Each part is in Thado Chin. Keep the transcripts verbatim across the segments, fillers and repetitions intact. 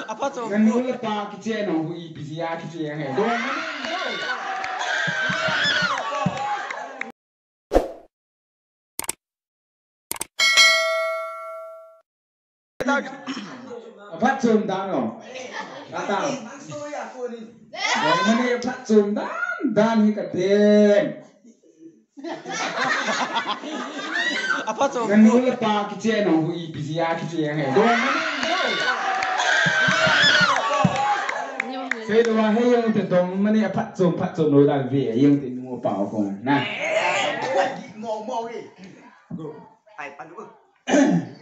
Apha chom. Nanu le pa kiche nau hu ipi jeh a kiche nge. Dong mane. Aphat chom dan lo. Kata. Dong mane aphat chom dan dan hi kaden. Aphat chom. Nanu le pa kiche nau hu ipi jeh a kiche nge. Dong mane. Sei lo wa he jong te dong mane aphat chom, phat chom lo dan ve jong te nu pa ko na. Mo mo e. Go. Ai pan go.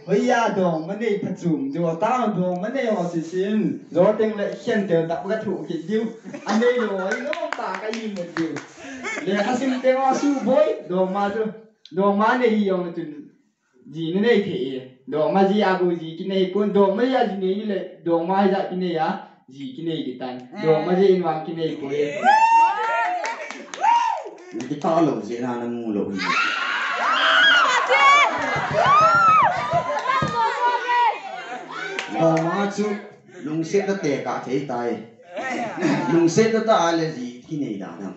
Hoiya dong mane phachom jo ta dong mane ho sisin. Jo teng le khen te dap ka thu ki diu. Anei lo, oi lo ta ka i mo diu. Le khasim te ngo su boi dong ma chu. Dong ma nei hi jong chun. Ji ne nei thei e. Dong ma ji a go ji kinei pon dong ma ji a ji nei le dong ma ja kinei a. Ji kinei kitan. Dong ma ji in wang kinei pon. Ni kita lo ji na na mu lo. Dong ma chu lungset na te ka thei tai. Lungset na ta le ji kinei da na.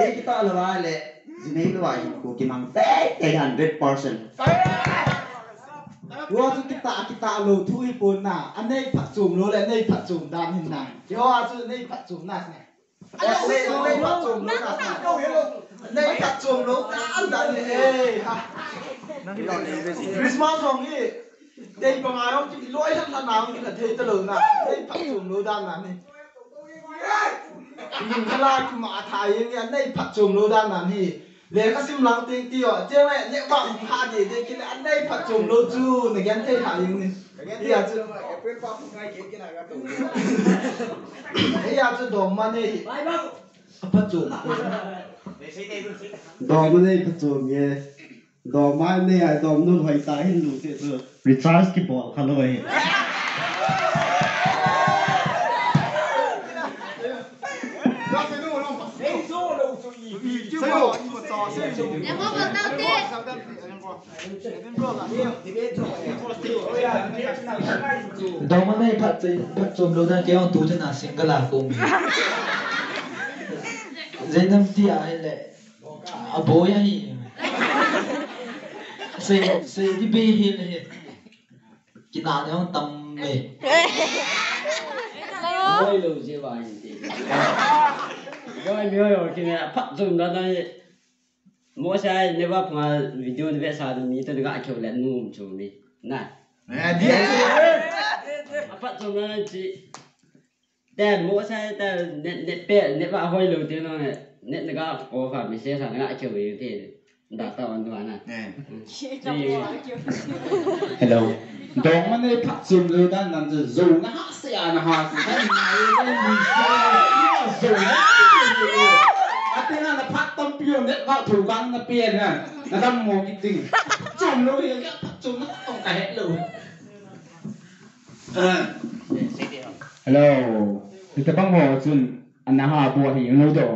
Ei kita lo le ji nei lo hin ko kimang te te hundred percent. Tua chu kita kita lo thu hi pon na. Anei phat chom lo le anei phat chom dan hin na. Kio a chu anei phat chom na. Nei, nei, nei, phat chom lo na. Nei, phat chom lo na, an dan ni, eh, ha. Christmas jong hi, nei, pa ngai jong, ki loi han han na, ki na thei ta lo na. Nei, phat chom lo dan na ni. Ning kala ki ma tha yin ya, nei, phat chom lo dan na ni. Le ka sim lang ting ti yo, che me, ne ba ha de de, ki na, nei, phat chom lo chu, na gen thei ha yin ni. Ti ya chu. April pa pu kai ke ke na ga to. Ei ya chu dong mane. Aphat chom. Dong mane phat chom ye. Dong mane ai dong nun hoi ta hin lu se chu. Recharge ki bol kha lo e. Dong mane phat chom, phat chom lo dan kei jong tu te na single a kong. Zainam ti a hi le. A boi a hi. Sei, sei di be hi le. Kina ne jong tam me. Boi lo je ba hin te. Boi mi ho yo kine phat chom dan na. Mo sa ne ba pha video ne be sa mi to ga kyo le nu chu mi. Na. Eh, dia. Aphat chom na chi. Te mo sa te net, net pe, net ba hoi lo te no ne. Net na ga ko fa mi se sa na ga kyo le te. Da ta on do na. Eh. Hello. Dong mane phat chom lo dan nan chu zo na ha se a na ha se. Zo na. Ati na na phat tam pi yo net ba thu kan na pe na. Na dam mo ki ting. Chom lo ye ya phat chom na tong ka het lo. Hello. Ti ta bang ho chun. Ana ha bua hi, no do.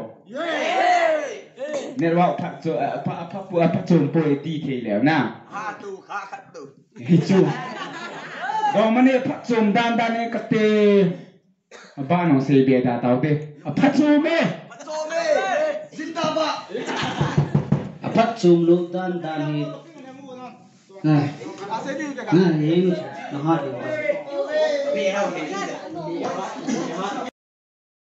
Network phat chu, eh, pha, pha, pha, pha chom poi ti thei leu na. Ha tu, ha khat tu. Hi chu. Dong mane phat chom dan dan e kate. Aba no sei be da tau te. Aphat chom e. Phat chom e. Zindabad. Aphat chom lo dan dan hi. Nah. Nah, ini nah, ha.